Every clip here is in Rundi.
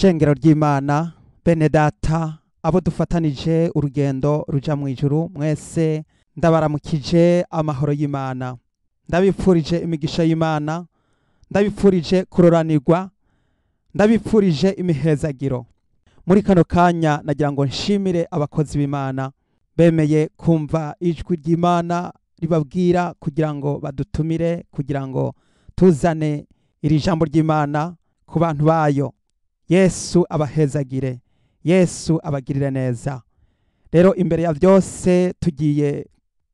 Shengero ry'Imana, bene data, abo dufatanije urugendo ruja mu ijuru, mwese ndabaramukije amahoro y'Imana. Ndabipfurije imigisha y'Imana, ndabipfurije kuroranirwa, ndabipfurije imihezagiro. Muri kano kanya nagira ngo nshimire abakozi b'Imana bemeye kumva ijwi ry'Imana ribabwira kugira ngo badutumire, kugira ngo tuzane iri jambo ry'Imana ku bantu bayo. Yesu abahezagire, Yesu abagirire neza. Rero imbere ya byose tugiye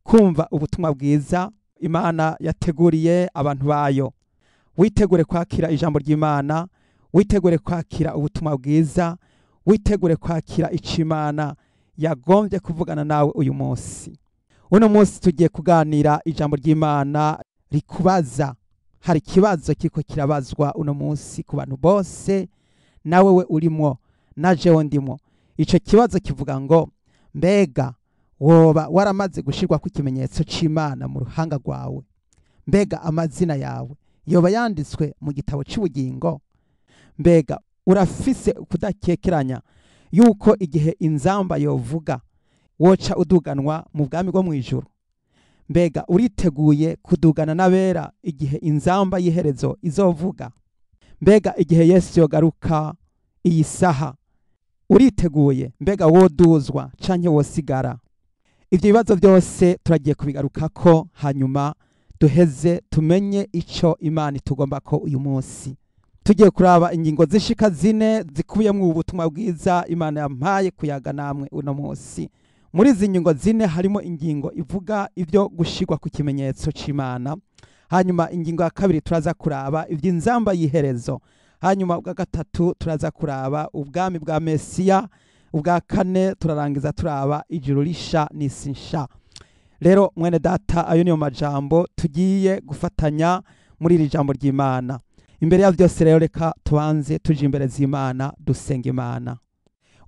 kumva ubutumwa bwiza Imana yateguriye abantu bayo. Witegure kwakira ijambo ry'Imana, witegure kwakira ubutumwa bwiza, witegure kwakira ico Imana yagombye kuvugana nawe uyu munsi. Uno munsi tugiye kuganira ijambo ry'Imana rikubaza. Hari ikibazo kiriko kirabazwa uno munsi ku bantu bose, nawe we urimwo na jewe ndimwo. Ico kibazo kivuga ngo mbega woba waramaze gushirwa ku kimenyetso c'Imana mu ruhanga rwawe? Mbega amazina yawe yoba yanditswe mu gitabo c'ubugingo? Mbega urafise kudakekeranya yuko igihe inzamba yovuga woca uduganwa mu bwami bwo mw'ijuru? Mbega uriteguye kudugana n'abera igihe inzamba y'iherezo izovuga? Mbega igihe Yesu yogaruka iyi saha uriteguye? Mbega woduzwa canke wosigara? Ivyo bibazo byose turagiye kubigarukako, hanyuma duheze tumenye ico Imana itugomba ko uyu munsi. Tugiye kuraba ingingo zishika zine zikubiyemwo ubutumwa bwiza Imana yampaye kuyaga namwe uno munsi. Muri izi ngingo zine harimo ingingo ivuga ivyo gushirwa ku kimenyetso c'Imana. Hanyuma ingingo ya kabiri turaza kuraba ivy'inzamba y'iherezo. Hanyuma ubwa gatatu turaza kuraba ubwami bwa Mesiya. Ubwa kane turarangiza turaba ijuru risha n'isi nsha. Rero mwene data, ayo niyo majambo tugiye gufatanya muri iri jambo ry'Imana. Imbere ya byose rero reka tubanze tuje imbere z'Imana, dusenga Imana.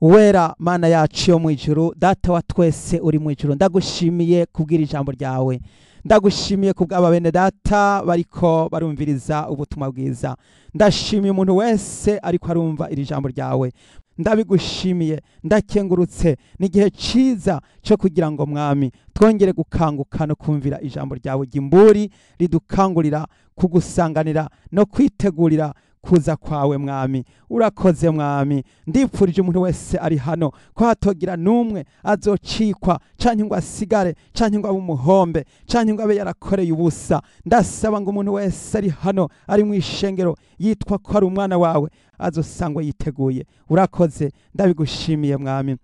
Uwera Mana yacu yo mu ijuru, data wa twese uri mu ijuru, ndagushimiye kubwira ijambo ryawe. Ndagushimiye kubw'aba bene data bariko barumviriza ubutumwa bwiza. Ndashimiye umuntu wese ariko arumva iri jambo ryawe. Ndabigushimiye, ndakengurutse. N'igihe ciza cyo kugira ngo mwami twongere gukanguka no kumvira ijambo ryawe ry'imburi ridukangurira kugusanganira no kwitegurira kuza kwawe mwami. Urakoze mwami. Ndipfurije umuntu wese ari hano ko hatogira numwe azocikwa canke ngo asigare canke ngo abe umuhombe canke ngo abe yarakoreye ubusa. Ndasaba ngo umuntu wese ari hano ari mu ishengero yitwa ko ari umwana wawe azosangwa yiteguye. Urakoze, ndabigushimiye mwami.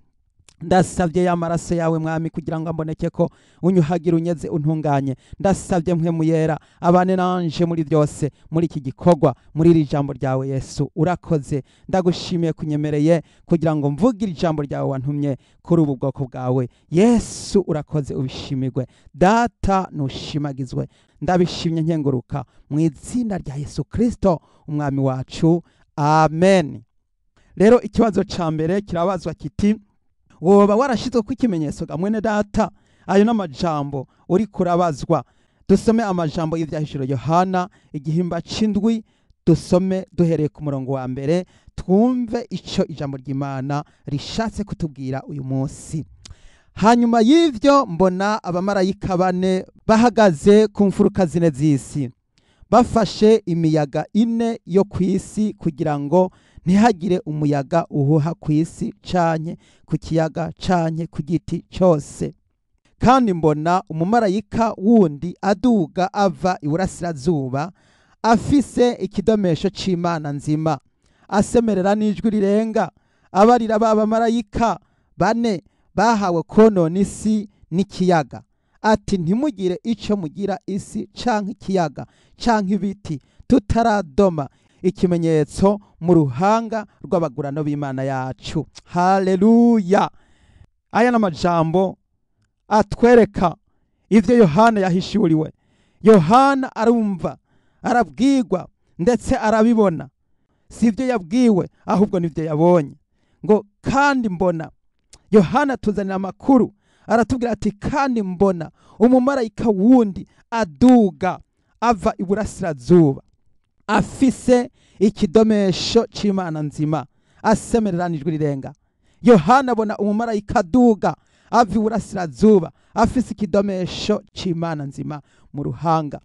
Ndasabye ya maraso yawe mwami kugira ngo amboneke ko unyuhagira unyeze untunganye. Ndasabye mpwemu yera abane nanje muri byose muri iki gikorwa muri iri jambo ryawe Yesu. Urakoze, ndagushimiye kunyemereye kugira ngo mvugire ijambo ryawe wantumye kuri ubu bwoko bwawe. Yesu urakoze, ubishimirwe. Data nushimagizwe. Ndabishimye nkenguruka mu izina rya Yesu Kristo umwami wacu, amen. Rero ikibazo ca mbere kirabazwa kiti woba warashizwe ku ikimenyetso ga mwene data? Ayo n'amajambo uri kurabazwa. Dusome amajambo y'ivyahishuro Yohana igihimba c'indwi, dusome duhereye ku murongo wa mbere, twumve ico ijambo ry'Imana rishatse kutubwira uyu munsi. Hanyuma y'ivyo mbona abamarayika bane bahagaze ku mfuruka zine z'isi, bafashe imiyaga ine yo kw'isi kugira ngo ntihagire umuyaga uhuha kw'isi canke ku kiyaga canke ku giti cyose. Kandi mbona umumarayika wundi aduga ava iburasirazuba afise ikidomesho c'Imana nzima, asemerera n'ijwi rirenga abarira ba bamarayika bane bahawe konona isi n'ikiyaga, ati ntimugire ico mugira isi canke ikiyaga canke ibiti tutaradoma ikimenyetso mu ruhanga rw'abagurano b'Imana yacu. Haleluya! Aya n'amajambo atwereka ivyo Yohana yahishuriwe. Yohana arumva, arabwirwa, ndetse arabibona. Si ivyo yabwiwe ahubwo nivyo yabonye. Ngo kandi mbona, Yohana tuzanira amakuru, aratubwira ati kandi mbona umumarayika wundi aduga ava iburasirazuba afise ikidomesho c'Imana nzima, asemereranijwe rirenga. Yohana abona umumarayika aduga ava iburasirazuba afise ikidomesho c'Imana nzima mu ruhanga.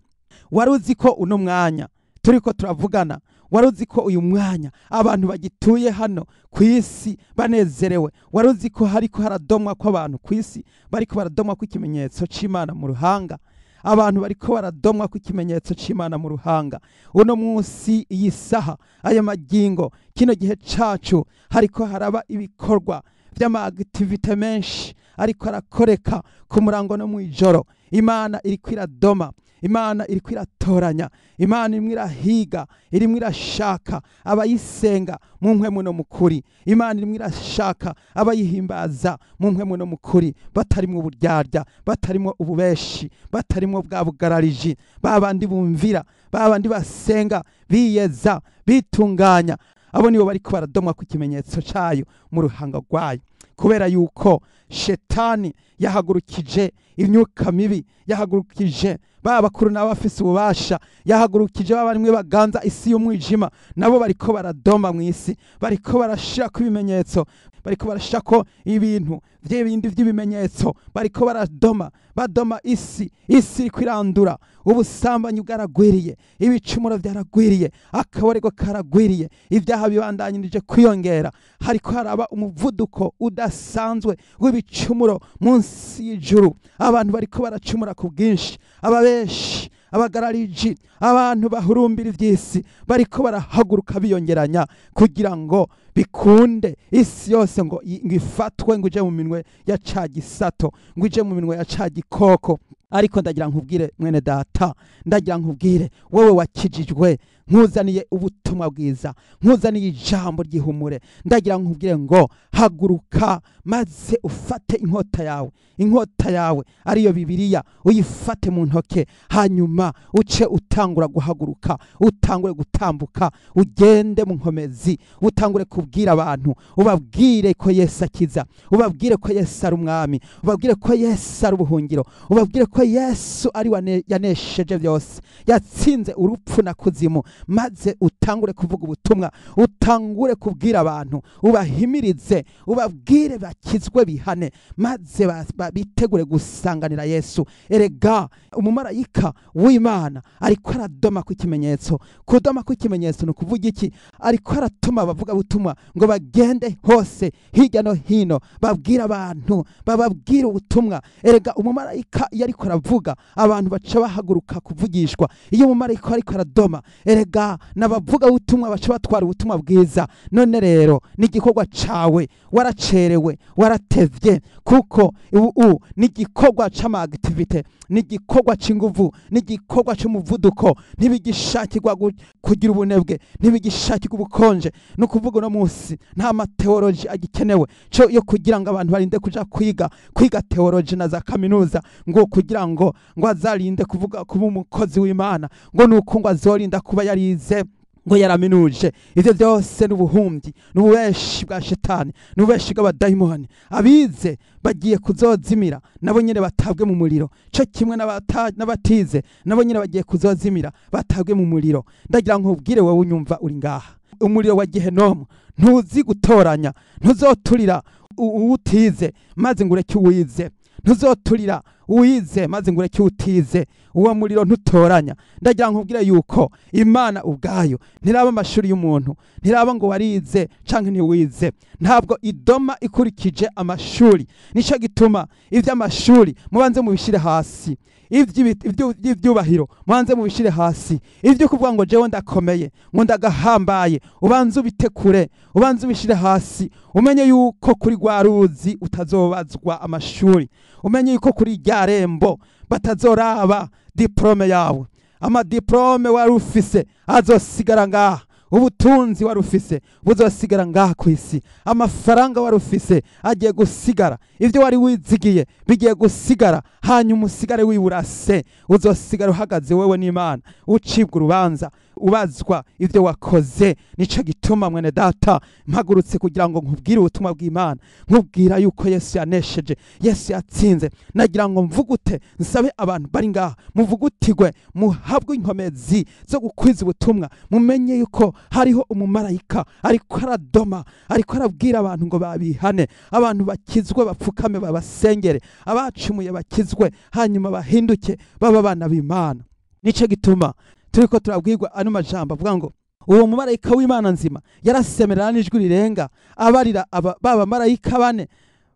Wari uzi ko uno mwanya turiko turavugana, wari uzi ko uyu mwanya abantu bagituye hano ku isi banezerewe, wari uzi ko hariko haradomwa kw'abantu ku isi, bariko baradomwa kw'ikimenyetso c'Imana mu ruhanga. Abantu bariko baradomwa kw'ikimenyetso c'Imana mu ruhanga. Uno munsi, iyi saha, aya magingo, kino gihe cacu, hariko haraba ibikorwa vy'ama-activité menshi ariko arakoreka ku murango no mw'ijoro. Imana iriko iradoma, Imana iriko iratoranya, Imana irimwo irahiga, irimwo irashaka abayisenga mu mpwemu no mu kuri. Imana irimwo irashaka abayihimbaza mu mpwemu no mu kuri, batarimwo uburyarya, batarimwo ububeshi, batarimwo bwa bugarariji, ba bandi bumvira, ba bandi basenga biyeza, bitunganya. Abo nibo bariko baradomwa ku kimenyetso cayo mu ruhanga rwayo, kubera yuko shetani yahagurukije imyuka mibi, yahagurukije ba bakuru n'abafise ububasha, yahagurukije ba barimwe baganza isi y'umwijima. Nabo bariko baradoma mu isi, bariko barashirako ibimenyetso, bariko barashirako ibintu vy'ibindi vy'ibimenyetso, bariko baradoma, badoma isi. Isi iriko irandura, ubusambanyi bwaragwiriye, ibicumuro vyaragwiriye, akaborego karagwiriye, ibyaha bibandanyirije kwiyongera. Hariko haraba umuvuduko udasanzwe w'ibicumuro munsi y'ijuru. Abantu bariko baracumura ku bwinshi, ababeshi, abagarariji, abantu bahurumbira ivy'isi bariko barahaguruka biyongeranya kugira ngo bikunde isi yose ngo ifatwe, ngo ije mu minwe ya ca gisato, ngo ije mu minwe ya ca gikoko. Ariko ndagira nkubwire mwene data, ndagira nkubwire wewe wakijijwe, nkuzaniye ubutumwa bwiza, nkuzaniye ijambo ry'ihumure. Ndagira nkubwire ngo haguruka maze ufate inkota yawe, inkota yawe ariyo Bibiliya, uyifate mu ntoke, hanyuma uce utangura guhaguruka, utangure gutambuka, ugende mu nkomezi, utangure kubwira abantu, ubabwire ko Yesu akiza, ubabwire ko Yesu ari umwami, ubabwire ko Yesu ari ubuhungiro, ubabwire ko Yesu ari yanesheje byose, yatsinze urupfu na kuzimu. Maze utangure kuvuga ubutumwa, utangure kubwira abantu, ubahimirize, ubabwire bakizwe bihane, maze bitegure gusanganira Yesu. Erega umumarayika w'Imana ariko aradoma ku kimenyetso. Kudoma ku kimenyetso ni ukuvuga iki? Ariko aratuma abavuga butumwa ngo bagende hose hirya no hino, babwire abantu, bababwire ubutumwa. Erega umumarayika iyo ariko aravuga, abantu baca bahaguruka kuvugishwa. Iyo umumarayika ariko aradoma, erega n'abavuga ubutumwa baca batwara ubutumwa bwiza. None rero n'igikorwa cawe, waracerewe, waratevye, kuko ubu n'igikorwa c'ama-activité, n'igikorwa c'inguvu, n'igikorwa c'umuvuduko. Ntibigishakirwa kugira ubunebwe, ntibigishakirwa ubukonje. Ni ukuvuga uno munsi nta mateoloji agikenewe co yo kugira ngo abantu barinde kuja kwiga teoloji na za kaminuza, ngo kugira ngo azarinde kuvuga kuba umukozi w'Imana, ngo nuko ngo azorinda kuba yarize, ngo yaraminuje. Ivyo byose n'ubuhumbyi, n'ububeshi bwa shetani, n'ububeshi bw'abadayimoni. Abize bagiye kuzozimira, nabo nyene batabwe mu muriro, co kimwe n'abatize nabo nyene bagiye kuzozimira, batabwe mu muriro. Ndagira nkubwire wowe unyumva uri ngaha, umuriro wa gehenomu ntuzi gutoranya. Ntuzoturira uwutize maze ngo ureke uwize, ntuzoturira uwize maze ngo ureke utize. Uwo muriro ntutoranya. Ndagira nkubwire yuko Imana ubwayo ntiraba amashuri y'umuntu, ntiraba ngo warize canke ntiwize. Ntabwo idoma ikurikije amashuri. Nico gituma ivy'amashuri mubanze mubishire hasi, ivy'ivyubahiro mubanze mubishire hasi, ivyo kuvuga ngo jewe ndakomeye, ngo ndagahambaye, ubanze ubitekure, ubanze ubishire hasi. Umenye yuko kuri rwa ruzi utazobazwa amashuri, umenye yuko kuri rya rembo batazoraba diplome yawe. Amadiplome wari ufise azosigara ngaha, ubutunzi wari ufise buzosigara ngaha ku isi, amafaranga wari ufise agiye gusigara, ivyo wari wizigiye bigiye gusigara, hanyuma usigare wiburase. Uzosigara uhagaze wewe n'Imana, ucibwa urubanza. ubazwa ivyo wakoze. Nico gituma mwene data mpagurutse kugira ngo nkubwire ubutumwa bw'Imana, nkubwira yuko Yesu yanesheje, Yesu yatsinze. Nagira ngo mvugute, nsabe abantu bari ngaha muvugutigwe, muhabwe inkomezi zo gukwiza ubutumwa, mumenye yuko hariho umumarayika ariko aradoma, ariko arabwira abantu ngo babihane, abantu bakizwe bapfukame babasengere, abacumuye bakizwe, hanyuma bahinduke baba abana b'Imana. Nico gituma turiko turabwirwa ano majambo avuga ngo uwo mumarayika w'Imana nzima yarasemerera n'ijwi rirenga, abarira ba bamarayika bane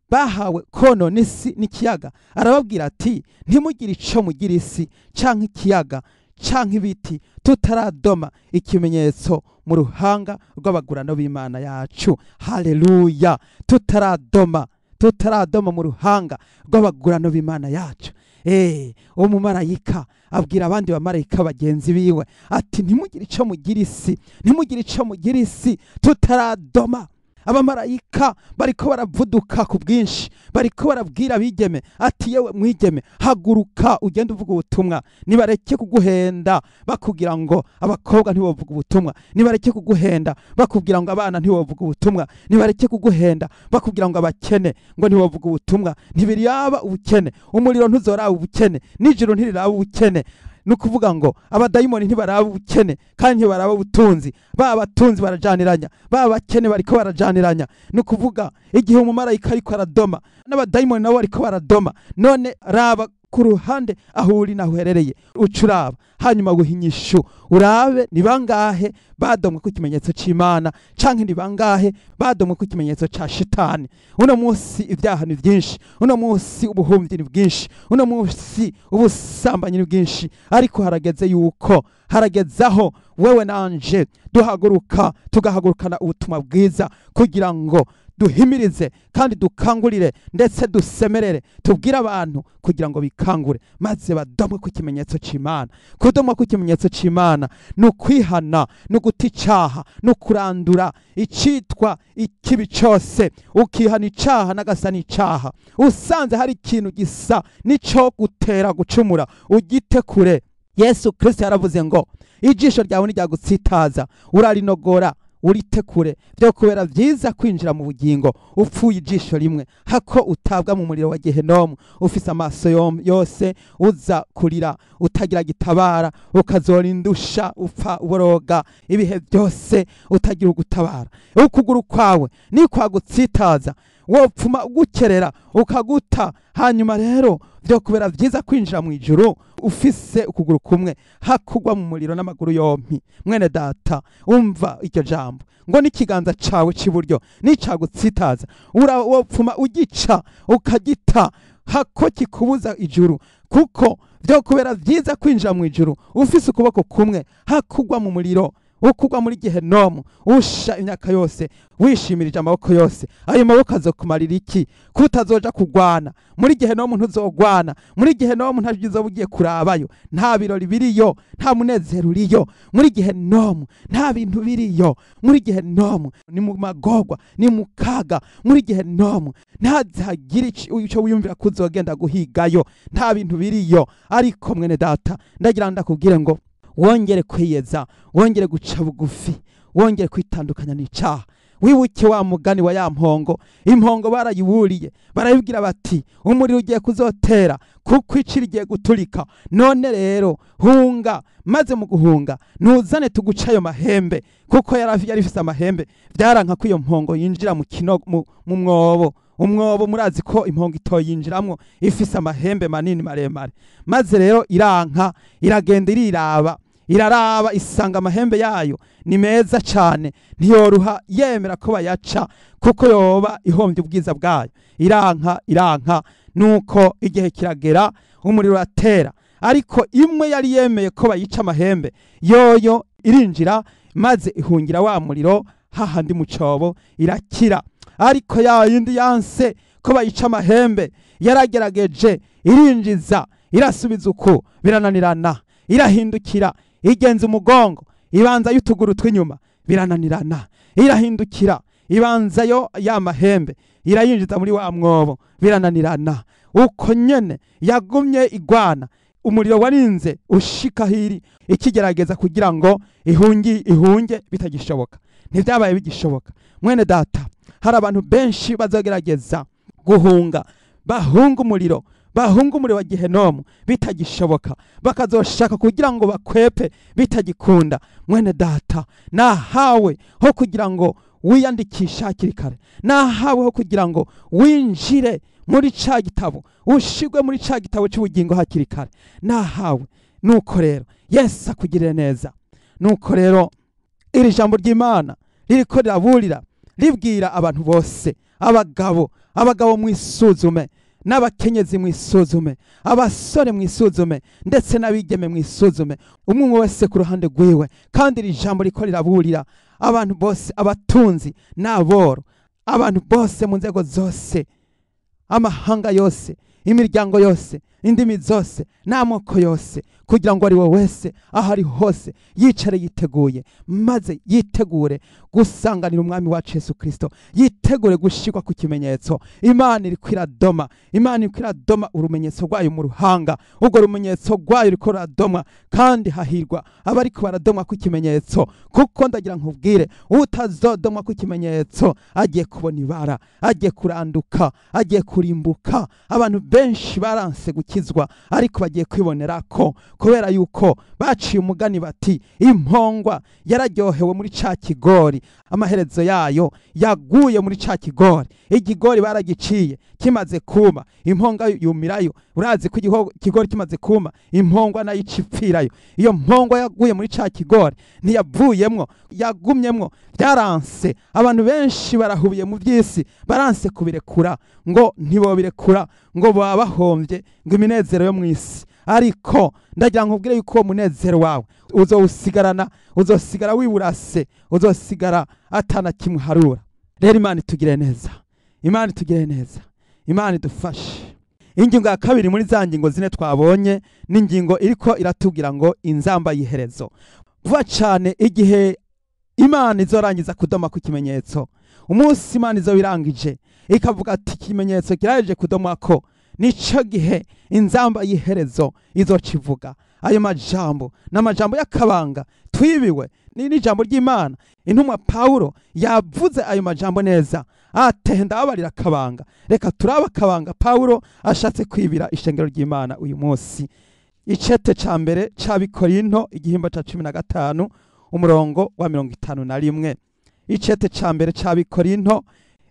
bahawe konona isi n'ikiyaga, arababwira ati ntimugire ico mugira isi canke ikiyaga canke ibiti tutaradoma ikimenyetso mu ruhanga rw'abagurano b'Imana yacu. Haleluya! Tutaradoma mu ruhanga rw'abagurano b'Imana yacu. Uwo mumarayika abwira abandi bamarayika bagenzi biwe ati ntimugire ico mugira isi, ntimugire ico mugira isi tutaradoma. Abamarayika bariko baravuduka ku bwinshi, bariko barabwira abigeme ati yewe mwigeme, haguruka ugende uvuga ubutumwa. Nibareke kuguhenda bakubwira ngo abakobwa ntibovuga ubutumwa, nibareke kuguhenda bakubwira ngo abana ntibovuga ubutumwa, nibareke kuguhenda bakubwira ngo abakene ngo ntibovuga ubutumwa. Ntibiraba ubukene, umuriro ntuzoraba ubukene, n'ijuru ntiriraba ubukene. Nukuvuga ngo abadayimoni ntibaraba ubukene kandi ntibaraba ubutunzi, ba batunzi barajaniranya, ba bakene bariko barajaniranya. Nukuvuga igihe umumarayika ariko aradoma n'abadayimoni nabo bariko baradoma. None raba ku ruhande aho uri naho uherereye, ucuraba hanyuma guhinyishu urabe ni bangahe badomwe ku kimenyetso c'Imana canke ni bangahe badomwe ku kimenyetso ca shitani. Uno munsi ibyaha ni byinshi, uno munsi ubuhumyi ni bwinshi, uno munsi ubusambanyi ni bwinshi, ariko harageze yuko haragezaho wewe nanje duhaguruka, tugahagurukana ubutumwa bwiza kugira ngo duhimirize kandi dukangurire ndetse dusemerere, tubwire abantu kugira ngo bikangure maze badomwe ku kimenyetso c'Imana. Kudomwa ku kimenyetso c'Imana ni ukwihana, ni uguta icaha, ni ukurandura icitwa ikibi cose, ukihana icaha n'agasa n'icaha. Usanze hari ikintu gisa nico gutera gucumura, ugite kure. Yesu Kristo yaravuze ngo ijisho ryawe niryagutsitaza urarinogora urite kure, byo kubera byiza kwinjira mu bugingo upfuye ijisho rimwe hako utabwa mu muriro wa Gehenomu ufise amaso yose, uza kurira utagira gitabara, ukazorindusha upfa uboroga ibihe byose utagira ugutabara. Ukuguru kwawe ni kwagutsitaza wopfuma ugukerera ukaguta. Hanyuma rero byo kubera byiza kwinjira mu ijuru ufise ukuguru kumwe hakugwa mu muriro n'amaguru yompi. Mwene data, umva iryo jambo ngo n'ikiganza cawe c'iburyo nicagutsitaza wopfuma ugica ukagita hako kikubuza ijuru, kuko byo kubera byiza kwinjira mu ijuru ufise ukuboko kumwe hakugwa mu muriro, ukugwa muri Gehenomu usha imyaka yose wishimirije amaboko yose. Ayo maboko azokumarira iki? Kutazoja kugwana muri Gehenomu, ntuzogwana muri Gehenomu, nta byiza ugiye kurabayo, nta birori biriyo, nta munezero uriyo muri Gehenomu, nta bintu biriyo muri Gehenomu, ni mu magorwa, ni mu kaga muri Gehenomu. Ntazagira ico wiyumvira kuzogenda guhigayo, nta bintu biriyo. Ariko mwene data, ndagira ndakubwire ngo wongere kwiyeza, wongere guca bugufi, wongere kwitandukanya n'icaha. Wibuke wa mugani wa ya mpongo. Impongo barayiburiye, barayibwira bati umuriro ugiye kuzotera kuko iciri igiye guturika, none rero hunga. Maze mu guhunga ntuzane tuguca ayo mahembe, kuko yari ifise amahembe. Vyaranka ko iyo mpongo yinjira mu kino mu mwobo. Umwobo murazi ko impongo itoyinjiramwo ifise amahembe manini maremare. Maze rero iranka, iragenda iriraba, iraraba isanga amahembe yayo ni meza cyane, ntiyoruha yemera ko bayaca kuko yoba ihombye ubwiza bwayo. Iranka, iranka, nuko igihe kiragera umuriro uratera. Ariko imwe yari yemeye ko bayica amahembe, yoyo irinjira maze ihungira wa muriro hahandi mu cobo, irakira. Ariko ya yindi yanse ko bayica amahembe, yaragerageje irinjiza, irasubiza uku, birananirana, irahindukira igenza umugongo, ibanza y'utuguru tw'inyuma, birananirana, irahindukira ibanza yo ya mahembe, irayinjiza muri wa mwobo, birananirana. Uko nyene yagumye igwana. Umuriro warinze ushika hiri ikigerageza kugira ngo ihunge bitagishoboka, ntibyabaye bigishoboka. Mwene data, hari abantu benshi bazogerageza guhunga, bahunga umuriro, bahunga umuriro wa gehenomu bitagishoboka, bakazoshaka kugira ngo bakwepe bitagikunda. Mwene data, nahawe ho kugira ngo wiyandikishe hakiri kare, nahawe ho kugira ngo winjire muri ca gitabo, ushigwe muri ca gitabo cy'ubugingo hakiri kare, nahawe. Nuko rero Yesu akugirire neza. Nuko rero iri jambo ry'Imana ririko riraburira, ribwira abantu bose, abagabo mwisuzume, n'abakenyezi mwisuzume, abasore mwisuzume, ndetse n'abigeme mwisuzume, umwe wese ku ruhande rwiwe. Kandi iri jambo riko riraburira abantu bose, abatunzi n'aboro, abantu bose mu nzego zose, amahanga yose, imiryango yose, indimi zose n'amoko yose, kugira ngo ari we wese aho ari hose yicare yiteguye, maze yitegure gusanganira umwami wacu Yesu Kristo, yitegure gushikwa ku kimenyetso. Imana iriko iradoma, Imana iriko iradoma urumenyetso rwayo mu ruhanga, urwo rumenyetso rwayo ruriko ruradomwa, kandi hahirwa abariko baradomwa ku kimenyetso. Kuko ndagira nkubwire, utazodomwa ku kimenyetso agiye kubona ibara, agiye kuranduka, agiye kurimbuka. Abantu benshi baranse gukizwa, ariko bagiye kwibonera ko kubera yuko baciye umugani bati impongwa yararyohewe muri ca kigori, amaherezo yayo yaguye muri ca kigori. Igigori baragiciye kimaze kuma, imponga yumirayo. Urazi ko ikigori kimaze kuma, impongwa nayo icipfirayo. Iyo mpongwa yaguye muri ca kigori ntiyavuyemwo, yagumyemwo, byaranse. Abantu benshi barahubiye mu by'isi, baranse kubirekura, ngo ntibobirekura, ngo baba bahombye ngo iminezero yo mw'isi. Ariko ndagira nkubwire yuko uwo munezero wawe uzowusigarana, uzosigara wiburase, uzosigara atana kimwe harura. Rero Imana itugire neza, Imana itugire neza, Imana idufashe. Ingingo ya kabiri muri za ngingo zine twabonye ni ingingo iriko iratubwira ngo inzamba y'iherezo. Vuba cane igihe Imana izorangiza kudoma ku kimenyetso, umunsi Imana izobirangije ikavuga ati ikimenyetso kiraje kudomwako, nico gihe inzamba y'iherezo izocivuga. Ayo majambo n'amajambo y'akabanga twibiwe, ni n'ijambo ry'Imana. Intumwa Paulo yavuze ayo majambo neza, ate ndababarira akabanga. Reka turaba akabanga Paulo ashatse kwibira ishengero ry'Imana uyu munsi. Icete ca mbere c'Abikorinto igihimba ca 15 umurongo wa 51. Icete ca mbere c'Abikorinto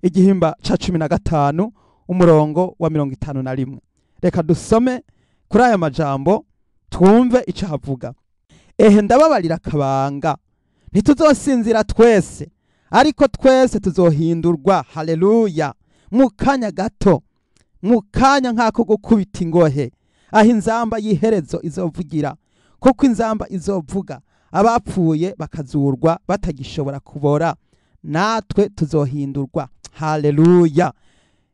igihimba ca 15 umurongo wa 51. Reka dusome kuri aya majambo twumve ico havuga. Ehe ndababarira akabanga, ntituzosinzira twese, ariko twese tuzohindurwa. Haleluya! Mu kanya gato, mu kanya nk'ako gukubita ingohe, aho inzamba y'iherezo izovugira. Kuko inzamba izovuga, abapfuye bakazurwa batagishobora kubora, natwe tuzohindurwa. Haleluya!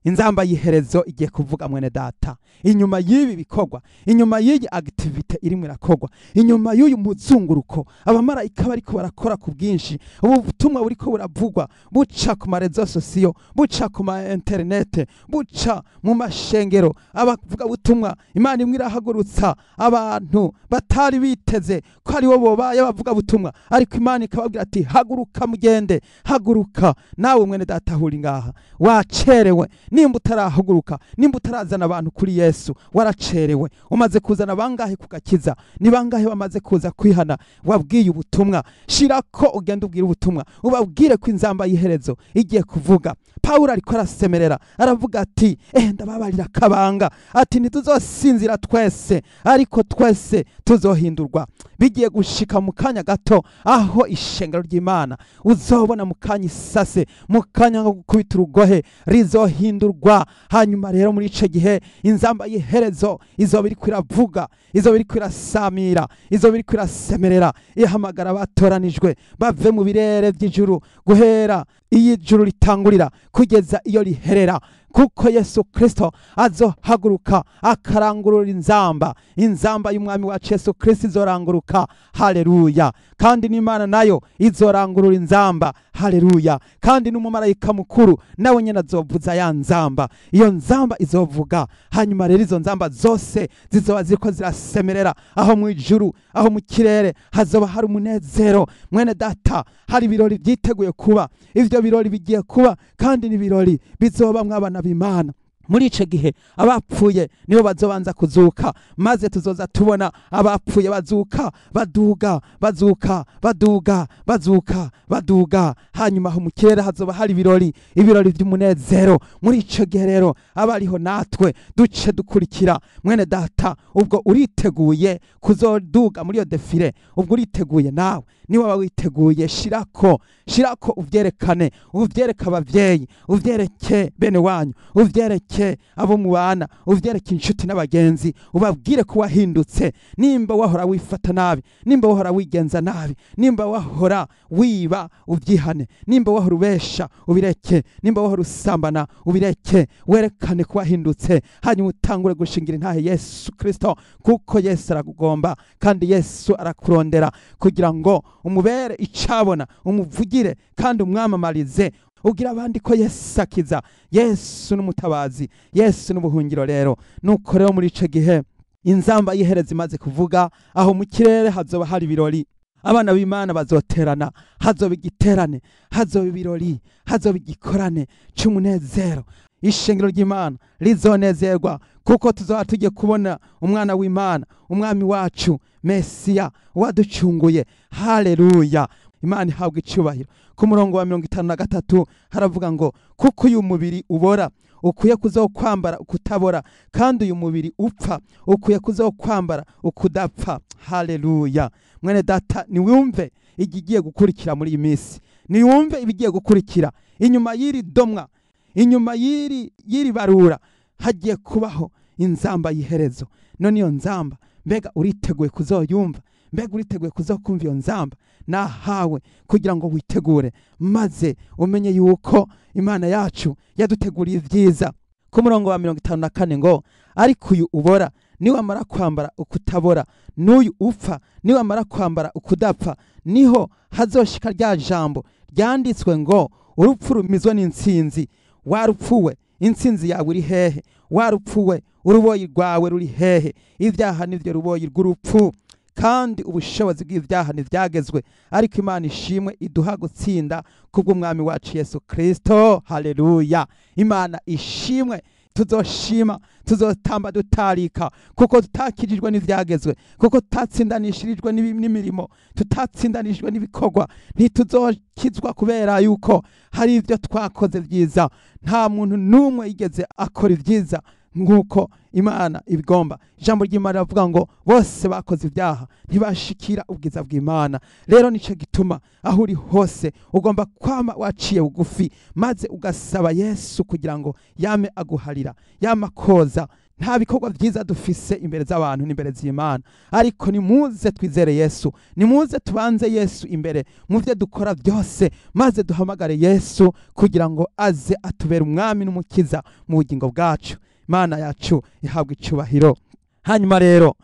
Inzamba y'iherezo igiye kuvuga mwene data. Inyuma y'ibi bikorwa, inyuma y'iyi activity irimo irakorwa, inyuma y'uyu muzunguruko abamarayika bariko barakora ku bwinshi, ubu butumwa buriko buravugwa buca ku marezo sosiyo, buca ku ma internet, buca mu mashengero, abavuga butumwa. Imana imwe irahagurutsa abantu batari biteze ko ari bo bobaye abavuga butumwa, ariko Imana ikababwira ati haguruka mugende, haguruka nawe mwene data huri ngaha wacerewe. Nimba utarahaguruka, nimba utarazana abantu kuri Yesu, waracerewe. Umaze kuzana bangahe kugakiza? Ni bangahe bamaze kuza kwihana? Wabwiye ubutumwa, shirako ugende ubwire ubutumwa, ubabwire ko inzamba y'iherezo igiye kuvuga. Paulo ariko arasemerera, aravuga ati ndababarira akabanga, ati ntituzosinzira twese, ariko twese tuzohindurwa. Bigiye gushika mu kanya gato aho ishengero ry'Imana uzobona mu kanya isase, mu kanya nko gukubita urugohe, rizohindurwa. Hanyuma rero muri ico gihe inzamba y'iherezo izoba iriko iravuga, izoba iriko irasamira, izoba iriko irasemerera, ihamagara abatoranijwe bave mu birere vy'ijuru, guhera Iyi juru ritangurira kugeza iyo riherera, kuko Yesu Kristo azohaguruka akarangurura inzamba. Inzamba y'umwami wacu Yesu Kristo izoranguruka, haleluya. Kandi n'Imana nayo izorangurura inzamba, haleluya. Kandi n'umumarayika mukuru nawe nyene azovuza ya nzamba, iyo nzamba izovuga. Hanyuma rero izo nzamba zose zizoba ziriko zirasemerera aho mu ijuru, aho mu kirere hazoba hari umunezero. Mwene data, hari ibirori vyiteguye kuba, ivyo birori bigiye kuba, kandi ni birori bizoba mw'abana b'Imana. Muri ico gihe abapfuye nibo bazobanza kuzuka, maze tuzoza tubona abapfuye bazuka, baduga, bazuka, baduga, bazuka, baduga. Hanyuma aho mu kirere hazoba hari ibirori, ibirori vy'umunezero. Muri ico gihe rero abariho natwe duce dukurikira. Mwene data, ubwo uriteguye kuzoduga muri iyo defile? Ubwo uriteguye nawe? Niba waba witeguye, shirako, shirako, uvyerekane, uvyereke abavyeyi, uvyereke bene wanyu, uvyereke abo mubana, uvyereke inshuti n'abagenzi, ubabwire ko wahindutse. Nimba wahora wifata nabi, nimba wahora wigenza nabi, nimba wahora wiba, uvyihane. Nimba wahora ubesha, ubireke. Nimba wahora usambana, ubireke. Werekane ko wahindutse, hanyuma utangure gushingira intahe Yesu Kristo, kuko Yesu aragugomba kandi Yesu arakurondera kugira ngo umubere icabona, umuvugire kandi umwamamarize, ugira abandi ko Yesu akiza, Yesu n'umutabazi, Yesu n'ubuhungiro. Rero nuko rero muri ico gihe inzamba y'ihereza imaze kuvuga, aho mu kirere hazoba hari ibirori, abana b'Imana bazoterana, hazoba igiterane, hazoba ibirori, hazoba igikorane c'umunezero. Ishengero ry'Imana rizonezerwa, kuko tuzoba tugiye kubona umwana w'Imana, umwami wacu Mesiya waducunguye. Haleluya, Imana ihabwa icubahiro. Ku murongo wa 53 haravuga ngo: kuko uyu mubiri ubora ukwiye kuzokwambara ukutabora, kandi uyu mubiri upfa ukwiye kuzokwambara ukudapfa. Haleluya. Mwene data, niwumve igigiye gukurikira muri iyi minsi, niwumve ibigiye gukurikira inyuma y'iri domwa, inyuma y'iri barura hagiye kubaho inzamba y'iherezo. None iyo nzamba, mbega uriteguye kuzoyumva? Mbega uriteguye kuzokumva iyo nzamba? Nahawe kugira ngo witegure, maze umenye yuko Imana yacu yaduteguriye ibyiza. Ku murongo wa 54 ngo: ariko uyu ubora niwamara kwambara ukutabora, n'uyu upfa niwamara kwambara ukudapfa, niho hazoshika rya jambo ryanditswe ngo: urupfu rumizwe n'intsinzi. Warupfuwe, intsinzi yawe iri hehe? Warupfuwe, uruboyi rwawe ruri hehe? Ibyaha nivyo ruboyi rw'urupfu, kandi ubushobozi bw'ibyaha ntibyagezwe, ariko Imana ishimwe iduha gutsinda kubw'umwami wacu Yesu Kristo. Haleluya, Imana ishimwe. Tuzoshima, tuzotamba dutarika, kuko tutakijijwe n'ivyagezwe, kuko tutatsindanishirijwe n'imirimo, tutatsindanishijwe n'ibikorwa. Ntituzokizwa kubera yuko hari ivyo twakoze vyiza. Nta muntu n'umwe yigeze akora ivyiza nk'uko Imana ibigomba. Ijambo ry'Imana riravuga ngo bose bakoze ibyaha ntibashikira ubwiza bw'Imana. Rero nico gituma aho uri hose ugomba kwama waciye bugufi, maze ugasaba Yesu kugira ngo yame aguharira, yame akoza. Nta bikorwa vyiza dufise imbere z'abantu n'imbere z'Imana, ariko nimuze twizere Yesu, nimuze tubanze Yesu imbere mu vyo dukora byose, maze duhamagare Yesu kugira ngo aze atubere umwami n'umukiza mu bugingo bwacu. Imana yacu ihabwa icubahiro. Hanyuma rero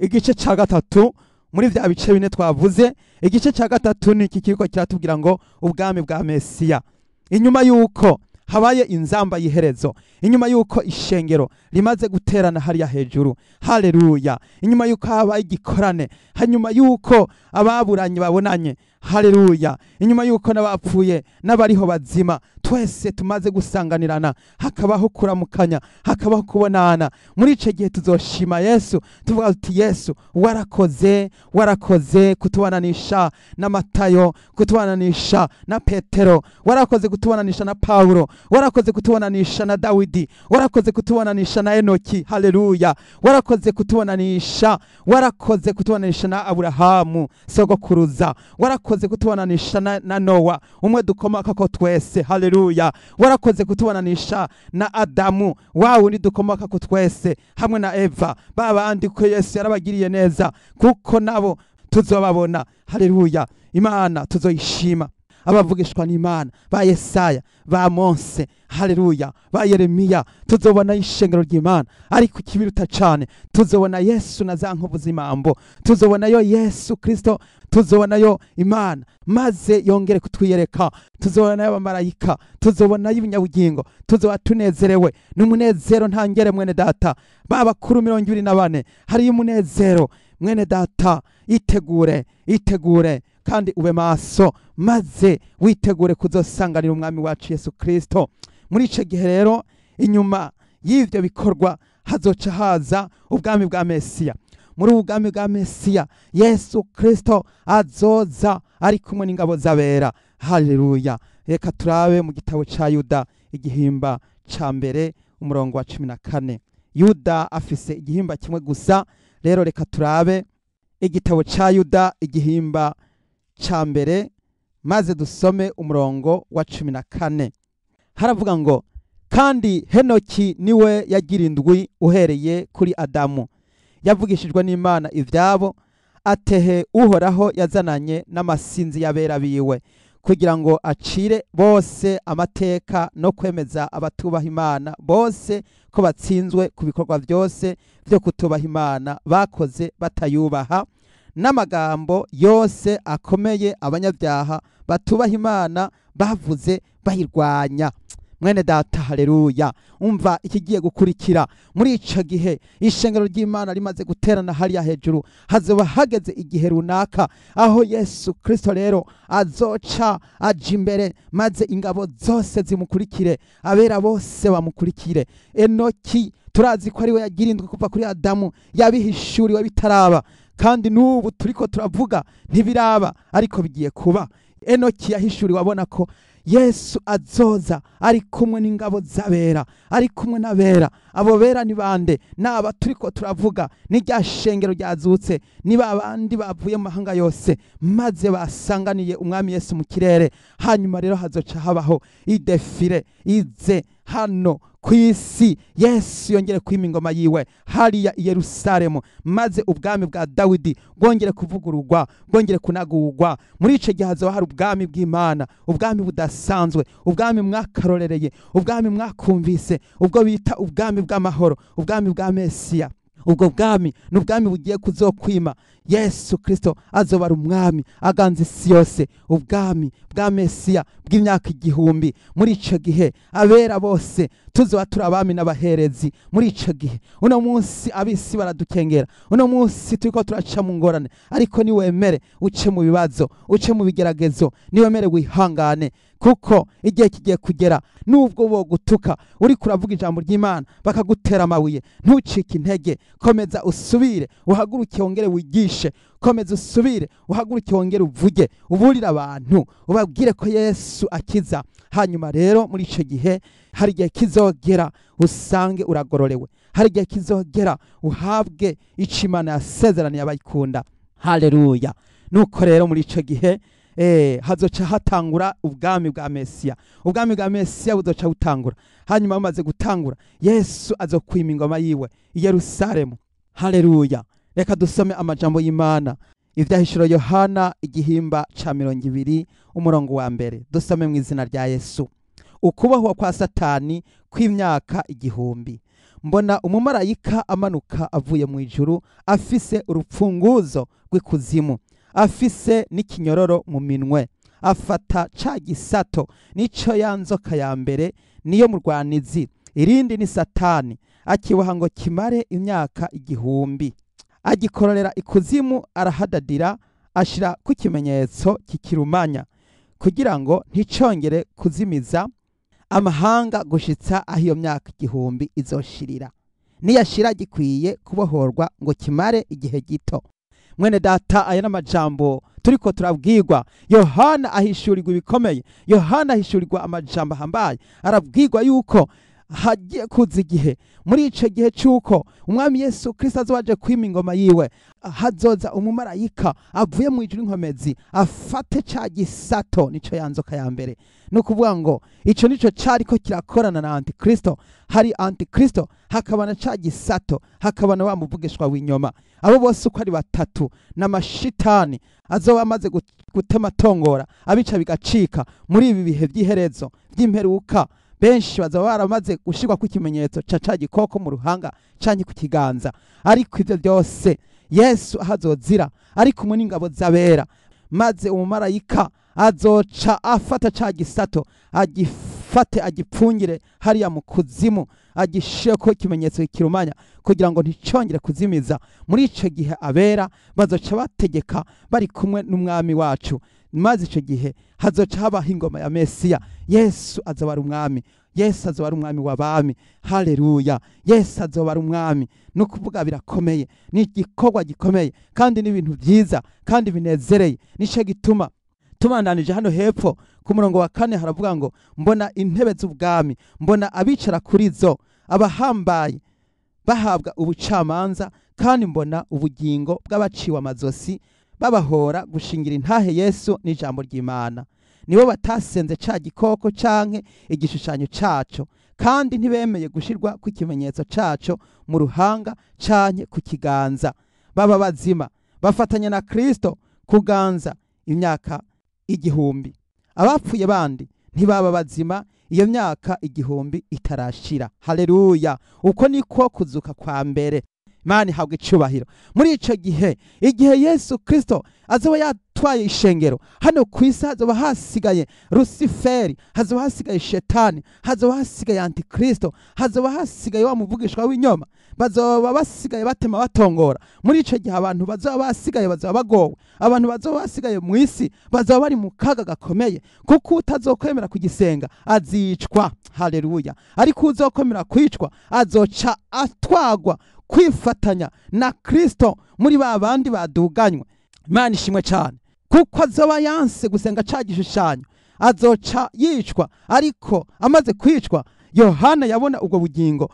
igice ca gatatu muri vya bice bine twavuze, igice ca gatatu ni iki kiriko kiratubwira ngo ubwami bwa Mesiya. Inyuma yuko habaye inzamba y'iherezo, inyuma yuko ishengero rimaze guterana hariya hejuru, haleluya, inyuma yuko habaye igikorane, hanyuma yuko ababuranye babonanye, haleluya, inyuma yuko n'abapfuye n'abariho bazima twese tumaze gusanganirana, hakabaho kuramukanya, hakabaho kubonana. Muri ico gihe tuzoshima Yesu, tuvuga tuti: Yesu warakoze, warakoze kutubananisha na Matayo, kutubananisha na Petero, warakoze kutubananisha na Paulo, warakoze kutubananisha na Dawidi, warakoze kutubananisha na Enoki, haleluya, warakoze kutubananisha, warakoze kutubananisha na Aburahamu sogokuruza, warakoze kutubananisha na Nowa umwe dukomoka ko twese, haleluya, warakoze kutubananisha na Adamu wa wundi dukomoka ko twese, hamwe na Eva babandi ko Yesu yarabagiriye neza, kuko nabo tuzobabona, haleluya. Imana tuzoyishima. Abavugishwa n'Imana ba Yesaya, ba Mose, haleluya, ba Yeremiya, tuzobona ishengero ry'Imana. Ariko ikibiruta cane, tuzobona Yesu na za nkovu z'imambo, tuzobonayo Yesu Kristo, tuzobonayo Imana maze yongere kutwiyereka, tuzobonayo abamarayika, tuzobonayo ibinyabugingo, tuzoba tunezerewe n'umunezero ntangere. Mwene data, babakuru 24, hariyo umunezero. Mwene data, itegure, itegure kandi ube maso, maze witegure kuzosanganira umwami wacu Yesu Kristo. Muri ico gihe rero, inyuma y'ivyo bikorwa hazoca haza ubwami bwa Mesiya. Muri ubu bwami bwa Mesiya, Yesu Kristo azoza ari kumwe n'ingabo z'abera. Haleluya. Reka turabe mu gitabo ca Yuda igihimba ca mbere umurongo wa 14. Yuda afise igihimba kimwe gusa. Rero reka turabe igitabo ca Yuda igihimba ca mbere, maze dusome umurongo wa 14. Haravuga ngo: kandi Henoki niwe yagira indwi uhereye kuri Adamu, yavugishijwe n'Imana ivyabo, atehe Uhoraho yazananye n'amasinzi y'abera biwe, kugira ngo acire bose amateka no kwemeza abatubaha Imana bose ko batsinzwe ku bikorwa byose byo kutubaha Imana bakoze batayubaha, n'amagambo yose akomeye abanyabyaha batubaha Imana bavuze bayirwanya. Mwene data, haleluya, umva ikigiye gukurikira. Muri ico gihe ishengero ry'Imana rimaze guterana hariya hejuru, hazoba hageze igihe runaka aho Yesu Kristo rero azoca aja imbere, maze ingabo zose zimukurikire, abera bose bamukurikire. Enoki turazi ko ariwe yagira indwi kuva kuri Adamu, yabihishuriwe bitaraba, kandi n'ubu turiko turavuga ntibiraba, ariko bigiye kuba. Enoki yahishuriwe abona ko Yesu azoza ari kumwe n'ingabo z'abera, ari kumwe n'abera. Abo bera ni bande? Naba turiko turavuga, ni rya shengero ryazutse, ni babandi bavuye mu mahanga yose maze basanganiye umwami Yesu mu kirere. Hanyuma rero hazoca habaho idefire ize hano ku isi, Yesu yongere kwima ingoma yiwe hariya i Yerusalemu, maze ubwami bwa Dawidi bwongere kuvugururwa, bwongere kunagurwa. Muri ico gihe hazoba hari ubwami bw'Imana, ubwami budasanzwe, ubwami mwakarorereye, ubwami mwakumvise, ubwo bita ubwami bw'amahoro, ubwami bwa Mesiya. Ubwo bwami ni ubwami bugiye kuzokwima. Yesu Kristo azoba ari umwami aganza isi yose, ubwami bwa Mesiya bw'imyaka 1000. Muri ico gihe abera bose tuzoba turi abami n'abaherezi. Muri ico gihe, uno munsi abisi baradukengera, uno munsi turiko turaca mu ngorane, ariko niwemere uce mu bibazo, uce mu bigeragezo, niwemere wihangane, kuko igihe kigiye kugera nubwo bogutuka uriko uravuga ijambo ry'Imana bakagutera amabuye, ntucike intege, komeza usubire uhaguruke wongere wigishe, komeza usubire uhaguruke wongere uvuge, uburire abantu, ubabwire ko Yesu akiza. Hanyuma rero muri ico gihe hari igihe kizogera usange uragororewe, hari igihe kizogera uhabwe ico Imana yasezeraniye abayikunda. Haleluya. Nuko rero muri ico gihe hazoca hatangura ubwami bwa Mesiya. Ubwami bwa Mesiya buzoca butangura. Hanyuma bumaze gutangura, Yesu azokwima ingoma yiwe i Yerusalemu. Haleluya. Reka dusome amajambo y'Imana. Ivyahishuro Yohana igihimba ca 20 umurongo wa mbere. Dusome mu izina rya Yesu. Ukubohwa kwa Satani kw'imyaka 1000. Mbona umumarayika amanuka avuye mu ijuru, afise urupfunguzo rw'ikuzimu, afise n'ikinyororo mu minwe, afata ca gisato, nico ya nzoka ya mbere, niyo murwanizi, irindi ni Satani, akiboha ngo kimare imyaka 1000. Agikororera ikuzimu, arahadadira, ashira ku kimenyetso kikirumanya, kugira ngo nticongere kuzimiza amahanga gushitsa aho iyo myaka 1000 izoshirira. Niyashira gikwiye kubohorwa ngo kimare igihe gito. Mwene data, aya n'amajambo turiko turabwirwa. Yohana ahishurirwa ibikomeye, Yohana ahishurirwa amajambo ahambaye. Arabwirwa yuko hagiye kuza igihe, muri ico gihe c'uko umwami Yesu Kristo azobaje kwima ingoma yiwe, hazoza umumarayika avuye mu ijuru inkomezi, afate ca gisato, nico ya nzoka ya mbere. Ni ukuvuga ngo ico nico cariko kirakorana na Antikristo. Hari Antikristo, hakaba na ca gisato, hakaba na wa muvugishwa w'inyoma. Abo bose uko ari batatu n'amashitani azoba amaze gutema tongora abica bigacika muri ibi bihe by'iherezo by'imperuka. Benshi bazaba baramaze gushirwa ku kimenyetso ca gikoko mu ruhanga canke ku kiganza. Ariko ivyo byose Yesu ahazozira ari kumwe n'ingabo z'abera, maze umumarayika azoca afata ca gisato, agifate agipfungire hariya mu kuzimu, agishireko ikimenyetso kirumanya kugira ngo nticongere kuzimiza. Muri ico gihe abera bazoca bategeka bari kumwe n'umwami wacu, maze ico gihe hazoca habaho ingoma ya Mesiya. Yesu azoba ari umwami, Yesu azoba ari umwami w'abami. Haleluya! Yesu azoba ari umwami. No kuvuga birakomeye, ni igikorwa gikomeye kandi n'ibintu byiza kandi binezereye. Nico gituma tubandanije hano hepfo ku murongo wa 4 haravuga ngo mbona intebe z'ubwami, mbona abicara kuri zo abahambaye bahabwa ubucamanza, kandi mbona ubugingo bw'abaciwe amazosi babahora gushingira intahe Yesu n'ijambo ry'Imana. Nibo batasenze ca gikoko canke igishushanyo caco, kandi ntibemeye gushirwa kw'ikimenyetso caco mu ruhanga canke ku kiganza. Baba bazima bafatanya na Kristo kuganza imyaka 1000. Abapfuye bandi ntibaba bazima iyo myaka 1000 itarashira. Haleluya! Uko niko kuzuka kwa mbere. Imana ihabwa icubahiro. Muri ico gihe, igihe Yesu Kristo azoba yatwaye ishengero hano ku isi, hazoba hasigaye Rusiferi, hazoba hasigaye Shetani, hazoba hasigaye Antikristo, hazoba hasigaye wa muvugishwa w'inyoma. Bazoba basigaye batema batongora. Muri ico gihe abantu bazoba basigaye bazoba bagowe, abantu bazoba basigaye mu isi bazoba bari mu kaga gakomeye, kuko utazokwemera kugisenga azicwa. Haleluya! Ariko uzokwemera kwicwa azoca atwagwa kwifatanya na Kristo muri ba bandi baduganywe. Imana ishimwe cyane, kuko azoba yanse gusenga ca gishushanyo azoca yicwa. Ariko amaze kwicwa, Yohana yabona ubwo bugingo